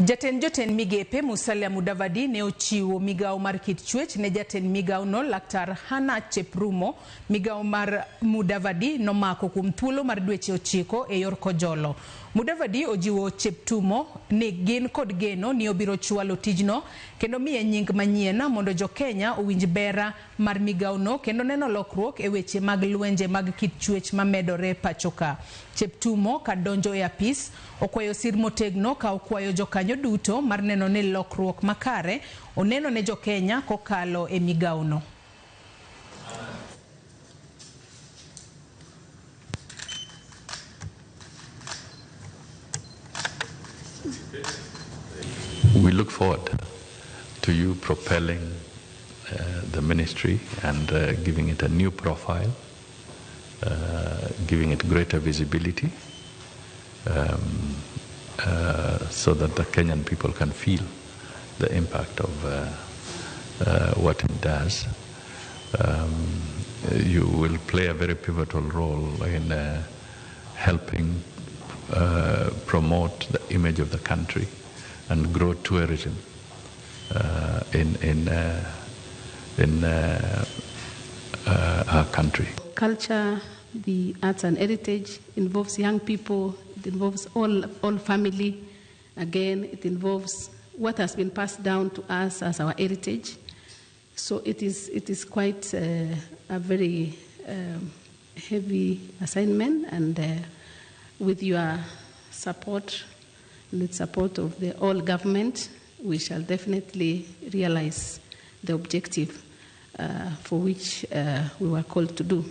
Jatend jotend migepe Musalia Mudavadi ne ochiwo migawo mar kit chwech ne jatend migawono Laktar Hannah Cheprumo. Migawo mar Mudavadi nomako kuom thuolo mar dweche 9 e yor kojolo. Mudavadi ojiwo Cheptumo ni gin kod geno ni obiro chwalo tijno kendo miye nying manyien mondo jo-Kenya owinj bera mar migawono kendo neno lokruok e weche mag lwenje mag kit chwech mamedore pachoka. Cheptumo ka donjo e apis okwayo sir motegno ka okwayo jokanyo duto mar neno ni lokruok makare oneno ne jo-Kenya kokalo e migawono. We look forward to you propelling the ministry and giving it a new profile, giving it greater visibility, so that the Kenyan people can feel the impact of what it does. You will play a very pivotal role in helping promote the image of the country and grow tourism in our country. Culture, the arts and heritage involves young people, it involves all family. Again, it involves what has been passed down to us as our heritage. So it is quite a very heavy assignment, and with your support, with support of the all government, we shall definitely realize the objective for which we were called to do.